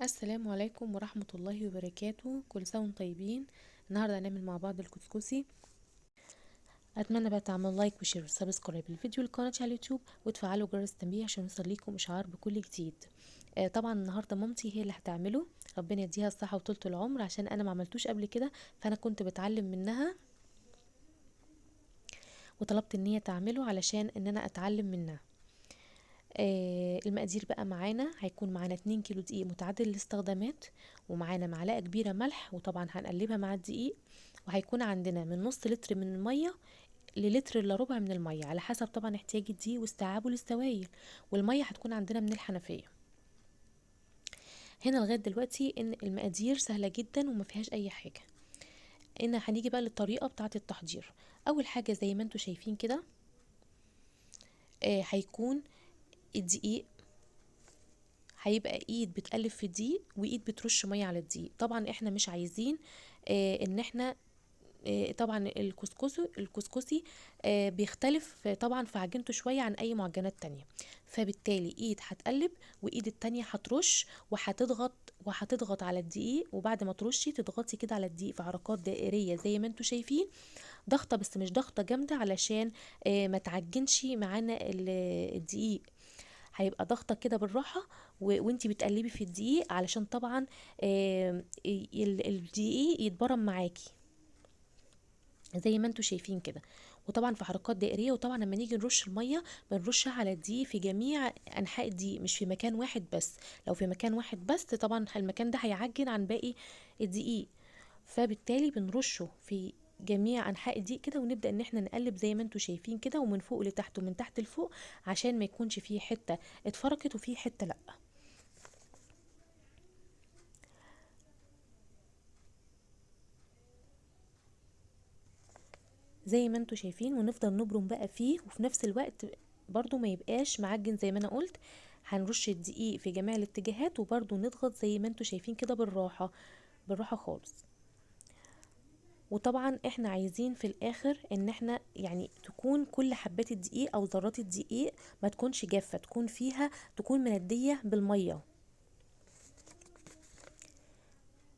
السلام عليكم ورحمة الله وبركاته. كل سنة وانتم طيبين. النهاردة هنعمل مع بعض الكسكسي. اتمنى بقى تعملوا like و share و subscribe للفيديو لقناتي على اليوتيوب، وتفعلوا جرس التنبيه عشان يوصل ليكم اشعار بكل جديد. طبعا النهارده مامتي هي اللي هتعمله، ربنا يديها الصحة وطولة العمر، عشان انا ما عملتوش قبل كده، فانا كنت بتعلم منها وطلبت ان هي تعمله علشان ان انا اتعلم منها. المقادير بقى معانا، هيكون معانا 2 كيلو دقيق متعدد الاستخدامات، ومعانا معلقه كبيرة ملح، وطبعا هنقلبها مع الدقيق، وهيكون عندنا من نص لتر من المية للتر الا ربع من المية على حسب طبعا احتياج الدقيق واستيعابه للسوائل، والمية هتكون عندنا من الحنفية. هنا لغاية دلوقتي ان المقادير سهلة جدا وما فيهاش اي حاجة. ان هنيجي بقى للطريقة بتاعه التحضير. اول حاجة زي ما انتم شايفين كده، هيكون الدقيق هيبقى ايد بتقلب في الدقيق وايد بترش مية على الدقيق. طبعا احنا مش عايزين ان احنا طبعا الكسكسي بيختلف طبعا في عجينته شوية عن اي معجنات تانية، فبالتالي ايد هتقلب وايد التانية هترش وهتضغط على الدقيق، وبعد ما ترشي تضغطي كده على الدقيق في حركات دائريه زي ما انتم شايفين، ضغطه بس مش ضغطه جامدة علشان ما تعجنش معانا الدقيق. هيبقى ضغطه كده بالراحة وانتي بتقلبي في الدقيق علشان طبعا الدقيق يتبرم معاكي زي ما انتوا شايفين كده، وطبعا في حركات دائريه. وطبعا لما نيجي نرش المية بنرشها على الدقيق في جميع انحاء الدقيق، مش في مكان واحد بس. لو في مكان واحد بس طبعا المكان ده هيعجن عن باقي الدقيق، فبالتالي بنرشه في جميع انحاء الدقيق كده، ونبدا ان احنا نقلب زي ما انتوا شايفين كده، ومن فوق لتحت ومن تحت لفوق، عشان ما يكونش فيه حتة اتفركت وفيه حتة لا. زي ما انتوا شايفين، ونفضل نبرم بقى فيه، وفي نفس الوقت برضو ما يبقاش معجن زي ما انا قلت. هنرش الدقيق في جميع الاتجاهات، وبرضو نضغط زي ما انتوا شايفين كده بالراحة بالراحة خالص. وطبعا احنا عايزين في الاخر ان احنا تكون كل حبات الدقيق او ذرات الدقيق ما تكونش جافة، تكون مندية بالمية.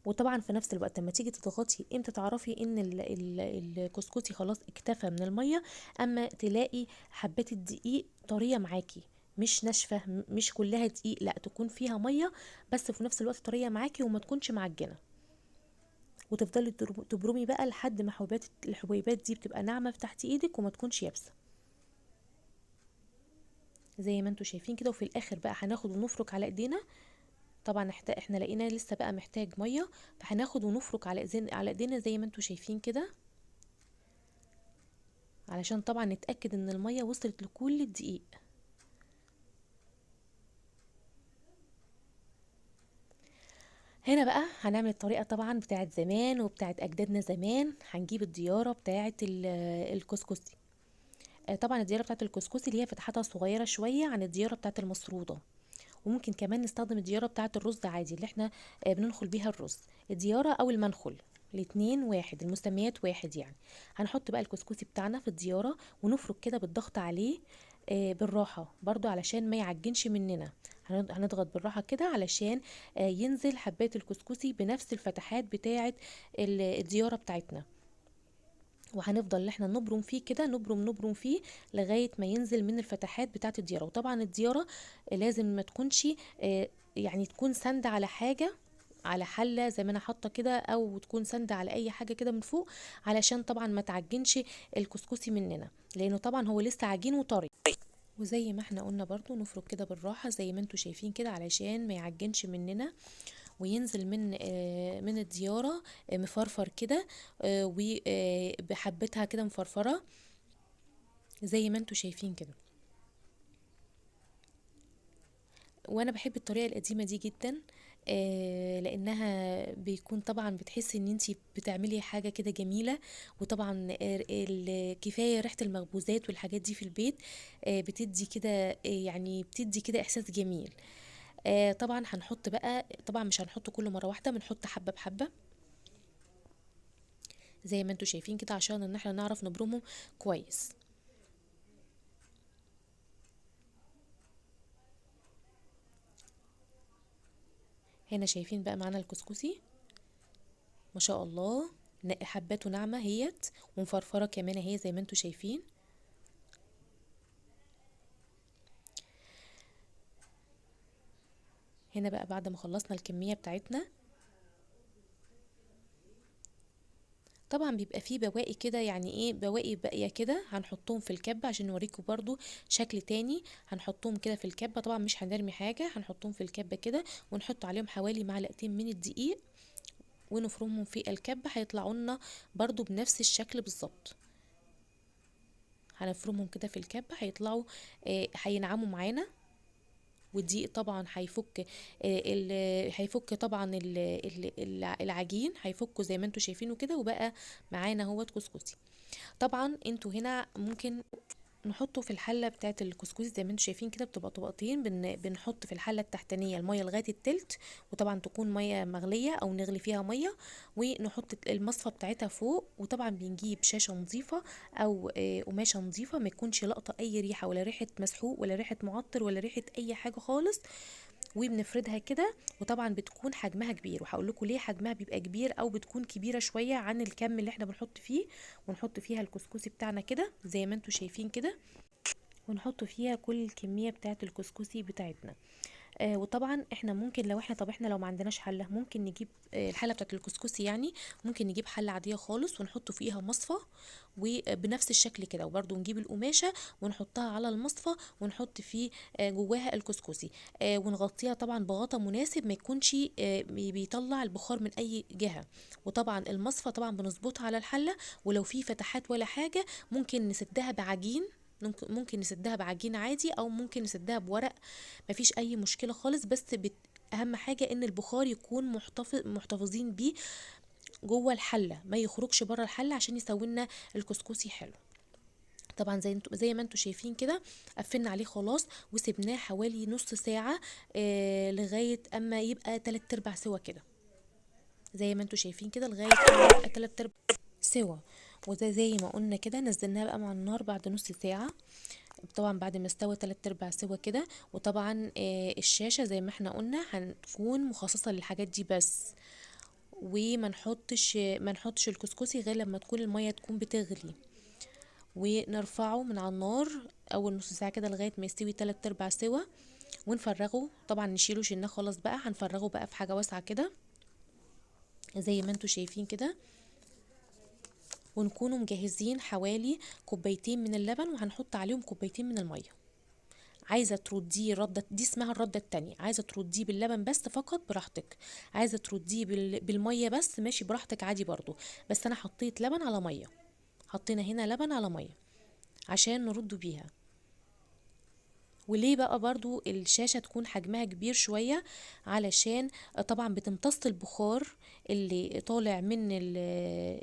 وطبعا في نفس الوقت لما تيجي تضغطي امتى تعرفي ان الكسكسي خلاص اكتفى من المية؟ اما تلاقي حبات الدقيق طرية معاكي، مش ناشفة، مش كلها دقيق، لا تكون فيها مية بس في نفس الوقت طرية معاكي وما تكونش معجنه. وتفضلي تبرمي بقى لحد ما الحبيبات دي بتبقى ناعمة في تحت ايدك وما تكونش يابسة زي ما انتوا شايفين كده. وفي الاخر بقى هناخد ونفرك على ايدينا. طبعا احنا لقينا لسه بقى محتاج مية، فهناخد ونفرك على ايدينا زي ما انتوا شايفين كده، علشان طبعا نتاكد ان المية وصلت لكل الدقيق. هنا بقى هنعمل الطريقة طبعا بتاعت زمان وبتاعت اجدادنا زمان. هنجيب الدياره بتاعت الكسكسي. طبعا الدياره بتاعت الكسكسي اللي هي فتحتها صغيرة شوية عن الدياره بتاعت المسروده، وممكن كمان نستخدم الدياره بتاعت الرز عادي اللي احنا بننخل بيها الرز، الدياره او المنخل الاتنين واحد، المسميات واحد يعني. هنحط بقى الكسكسي بتاعنا في الدياره ونفرك كده بالضغط عليه بالراحة برضو علشان ما يعجنش مننا. هنضغط بالراحة كده علشان ينزل حبات الكسكسي بنفس الفتحات بتاعه الدياره بتاعتنا. وهنفضل احنا نبرم فيه كده، نبرم فيه لغاية ما ينزل من الفتحات بتاعه الدياره. وطبعا الدياره لازم ما تكونش تكون ساندة على حاجة، على حله زي ما انا حاطه كده، او تكون ساندة على اي حاجة كده من فوق، علشان طبعا ما تعجنش الكسكسي مننا، لانه طبعا هو لسه عجين وطري. وزي ما احنا قلنا برضو نفرك كده بالراحة زي ما انتوا شايفين كده علشان ما يعجنش مننا وينزل من الدياره مفرفر كده، وبحبتها كده مفرفره زي ما انتوا شايفين كده. وانا بحب الطريقة القديمة دي جدا، لانها بيكون طبعا بتحسي ان انتي بتعملي حاجة كده جميلة. وطبعا كفاية ريحه المخبوزات والحاجات دي في البيت، بتدي كده، بتدي كده احساس جميل. طبعا هنحط بقى، طبعا مش هنحط كله مرة واحدة، بنحط حبه بحبه زي ما انتوا شايفين كده عشان ان احنا نعرف نبرمه كويس. هنا شايفين بقى معانا الكسكسي ما شاء الله، حباته ناعمة اهيت ومفرفره كمان اهي زي ما انتم شايفين. هنا بقى بعد ما خلصنا الكمية بتاعتنا، طبعا بيبقى فيه بواقي كده، يعني ايه بواقي باقية كده، هنحطهم في الكبه عشان نوريكم برضو شكل تاني. هنحطهم كده في الكبه، طبعا مش هنرمي حاجة، هنحطهم في الكبه كده ونحط عليهم حوالي معلقتين من الدقيق ونفرمهم في الكبه، هيطلعوا لنا برضو بنفس الشكل بالظبط. هنفرمهم كده في الكبه هيطلعوا هينعموا معانا، والدقيق طبعا هيفك هيفك طبعا العجين، هيفكه زي ما انتوا شايفينه كده، وبقى معانا اهوت كسكسي. طبعا انتوا هنا ممكن نحطه في الحلة بتاعه الكسكسي زي ما انتوا شايفين كده، بتبقى طبقتين. بنحط في الحلة التحتانيه المية لغاية التلت، وطبعا تكون مية مغليه او نغلي فيها مية، ونحط المصفى بتاعتها فوق. وطبعا بنجيب شاشة نظيفة او قماشة نظيفة، ما يكونش لقطة اي ريحه، ولا ريحه مسحوق ولا ريحه معطر ولا ريحه اي حاجة خالص، وبنفردها كده. وطبعا بتكون حجمها كبير، وهقول لكم ليه حجمها بيبقى كبير او بتكون كبيرة شوية عن الكم اللي احنا بنحط فيه. ونحط فيها الكسكسي بتاعنا كده زي ما انتم شايفين كده، ونحط فيها كل الكمية بتاعه الكسكسي بتاعتنا. وطبعا احنا ممكن لو احنا، طب احنا لو ما عندناش حله ممكن نجيب الحلة بتاعه الكسكسي، يعني ممكن نجيب حله عادية خالص ونحط فيها مصفى وبنفس الشكل كده، وبرده نجيب القماشه ونحطها على المصفى ونحط فيه جواها الكسكسي، ونغطيها طبعا بغطا مناسب ما يكونش بيطلع البخار من اي جهة. وطبعا المصفى طبعا بنظبطها على الحلة، ولو في فتحات ولا حاجة ممكن نسدها بعجين، ممكن نسدها بعجين عادي او ممكن نسدها بورق، مفيش اي مشكلة خالص. بس اهم حاجة ان البخار يكون محتفظين بيه جوه الحلة، ما يخرجش بره الحلة عشان يسوي لنا الكسكسي حلو. طبعا زي ما انتوا شايفين كده قفلنا عليه خلاص، وسبناه حوالي نص ساعة لغاية اما يبقى 3/4 سوا كده، زي ما انتوا شايفين كده لغاية اما يبقى 3/4 سوا. وده زي ما قلنا كده نزلناه بقى مع النار بعد نص ساعة، طبعا بعد ما استوى 3/4 سوا كده. وطبعا الشاشة زي ما احنا قلنا هتكون مخصصة للحاجات دي بس، وما نحطش الكسكسي غير لما تكون المية تكون بتغلي، ونرفعه من على النار اول نص ساعة كده لغاية ما يستوي 3/4 سوا، ونفرغه. طبعا نشيله شلناه خلاص بقى، هنفرغه بقى في حاجة واسعة كده زي ما انتوا شايفين كده. ونكونوا مجهزين حوالي كوبايتين من اللبن، وهنحط عليهم كوبايتين من المية. عايزه ترديه رده، دي اسمها الردة التانية، عايزه ترديه باللبن بس فقط براحتك، عايزه ترديه بالمية بس ماشي براحتك عادي برضو، بس انا حطيت لبن على مية، حطينا هنا لبن على مية عشان نرده بيها. وليه بقى برضو الشاشة تكون حجمها كبير شوية؟ علشان طبعا بتمتص البخار اللي طالع من ال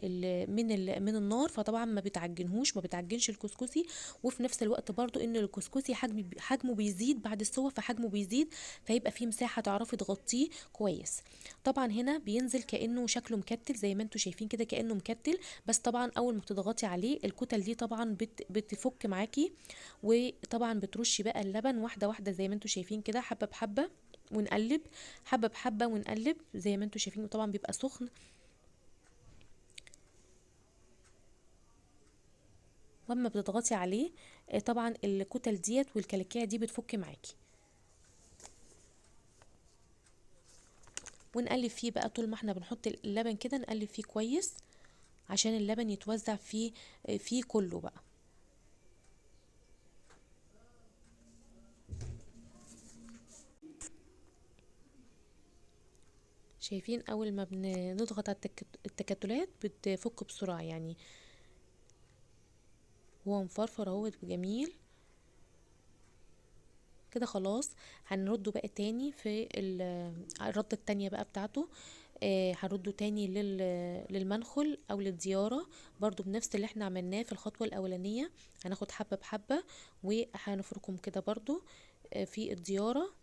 ال من ال من النار، فطبعا ما بتعجنهوش، ما بتعجنش الكسكسي. وفي نفس الوقت برضو ان الكسكسي حجمه بيزيد بعد السوا، فحجمه بيزيد، فيبقى فيه مساحة تعرفي تغطيه كويس. طبعا هنا بينزل كأنه شكله مكتل زي ما انتوا شايفين كده، كأنه مكتل، بس طبعا اول ما بتضغطي عليه الكتل دي طبعا بتفك معاكي. وطبعا بترشي بقى اللبن واحدة واحدة زي ما انتوا شايفين كده، حبه بحبه ونقلب، حبه بحبه ونقلب زي ما انتوا شايفين. وطبعا بيبقى سخن، واما بتضغطي عليه طبعا الكتل ديت والكلاكيع دي بتفك معاكي. ونقلب فيه بقى طول ما احنا بنحط اللبن كده، نقلب فيه كويس عشان اللبن يتوزع فيه كله بقى. شايفين اول ما بنضغط على التكتلات بتفك بسرعة، يعني هو مفرفر اهو جميل كده. خلاص هنرده بقى تاني في الردة التانية بقى بتاعته، هنرده تاني للمنخل او للديارة برضو بنفس اللي احنا عملناه في الخطوة الاولانية. هناخد حبة بحبة وهنفركهم كده برضو في الديارة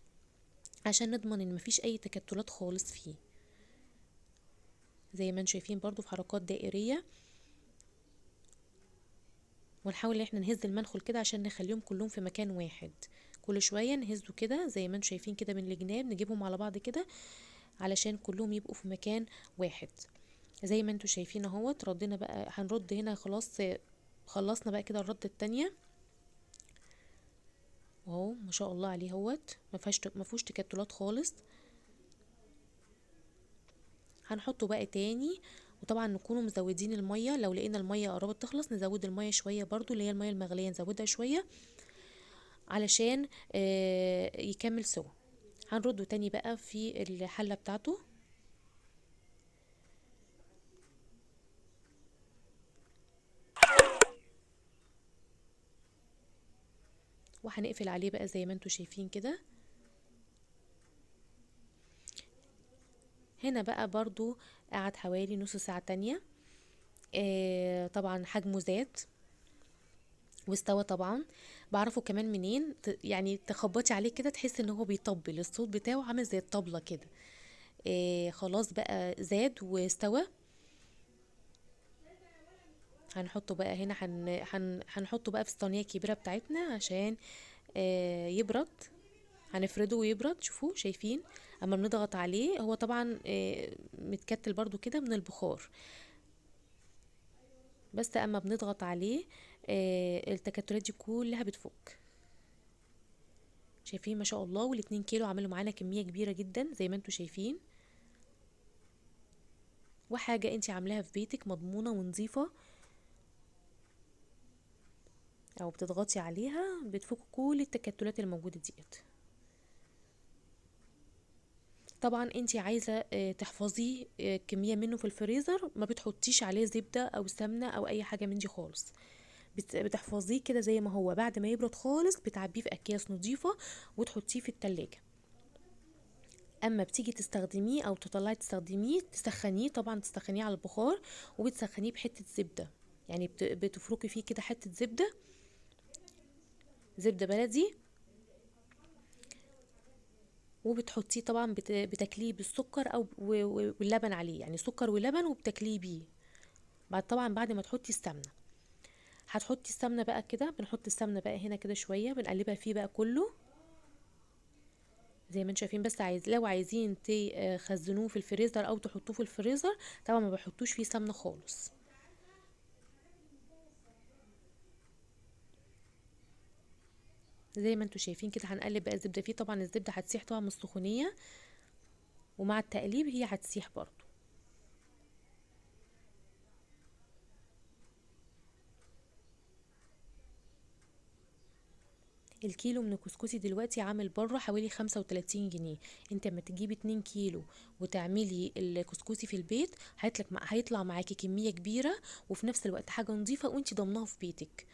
عشان نضمن ان مفيش اي تكتلات خالص فيه، زي ما انتم شايفين برضو في حركات دائرية. ونحاول ان احنا نهز المنخل كده عشان نخليهم كلهم في مكان واحد، كل شوية نهزه كده زي ما انتم شايفين كده من الجناب، نجيبهم على بعض كده علشان كلهم يبقوا في مكان واحد. زي ما انتوا شايفين اهوت. ردينا بقى، هنرد هنا خلاص، خلصنا بقى كده الردة التانية اهو، ما شاء الله عليه اهوت، ما فيهوش تكتلات خالص. هنحطه بقى تاني، وطبعا نكونوا مزودين المية، لو لقينا المية قربت تخلص نزود المية شوية برضو، اللي هي المية المغليه نزودها شوية علشان يكمل سوا. هنرده تاني بقى في الحلة بتاعته. وهنقفل عليه بقى زي ما انتوا شايفين كده. هنا بقى برضو قعد حوالي نص ساعة تانية. طبعا حجمه زاد واستوى. طبعا بعرفه كمان منين، يعني تخبطي عليه كده تحس ان هو بيطبل، الصوت بتاعه عامل زي الطبلة كده. خلاص بقى زاد واستوى. هنحطه بقى هنا، هنحطه بقى في الصينية الكبيرة بتاعتنا عشان يبرد. هنفرده ويبرد. شوفوا شايفين اما بنضغط عليه هو طبعا متكتل برضو كده من البخار، بس اما بنضغط عليه التكتلات دي كلها بتفك. شايفين ما شاء الله. والاتنين كيلو عملوا معانا كمية كبيرة جدا زي ما انتوا شايفين. وحاجة انتي عاملاها في بيتك مضمونة ونظيفة، او بتضغطي عليها بتفك كل التكتلات الموجودة ديت. طبعا انتي عايزة تحفظي كمية منه في الفريزر، ما بتحطيش عليه زبدة او سمنة او اي حاجة من دي خالص، بتحفظيه كده زي ما هو. بعد ما يبرد خالص بتعبيه في اكياس نظيفة وتحطيه في التلاجة. اما بتيجي تستخدميه او تطلعي تستخدميه تسخنيه، طبعا تسخنيه على البخار، وبتسخنيه بحتة زبدة، يعني بتفركي فيه كده حتة زبدة، زبدة بلدي، وبتحطيه طبعا بتاكليه بالسكر او واللبن عليه، يعني سكر ولبن وبتاكليه بيه. بعد طبعا بعد ما تحطي السمنة، هتحطي السمنة بقى كده، بنحط السمنة بقى هنا كده شوية، بنقلبها فيه بقى كله زي ما انتم شايفين. بس لو عايزين تخزنوه في الفريزر او تحطوه في الفريزر، طبعا ما بحطوش فيه سمنه خالص. زي ما انتم شايفين كده هنقلب بقى الزبدة فيه. طبعا الزبدة هتسيح طبعا من السخونيه، ومع التقليب هي هتسيح برضو. الكيلو من الكسكسي دلوقتي عامل بره حوالي 35 جنيه. انت اما تجيبي 2 كيلو وتعملي الكسكسي في البيت هيطلع معاكي كمية كبيرة، وفي نفس الوقت حاجة نظيفة وانت ضامناها في بيتك.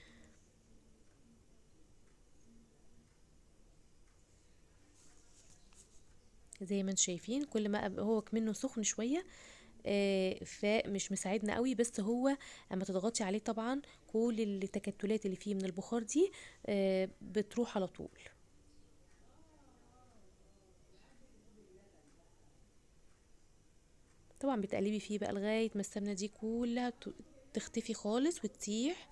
زي ما انتم شايفين كل ما هو منه سخن شوية فمش مساعدنا قوي، بس هو اما تضغطي عليه طبعا كل التكتلات اللي فيه من البخار دي بتروح على طول. طبعا بتقلبي فيه بقى لغاية ما السمنة دي كلها تختفي خالص وتسيح.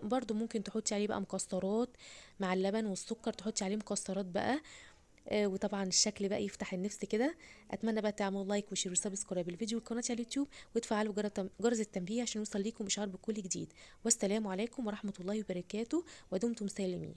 برضو ممكن تحطي عليه بقى مكسرات مع اللبن والسكر، تحطي عليه مكسرات بقى، وطبعا الشكل بقى يفتح النفس كده. اتمنى بقى تعملوا like و share و subscribe الفيديو والقناة على اليوتيوب، وتفعلوا جرس التنبيه عشان يوصل ليكم اشعار بكل جديد. والسلام عليكم ورحمة الله وبركاته، ودمتم سالمين.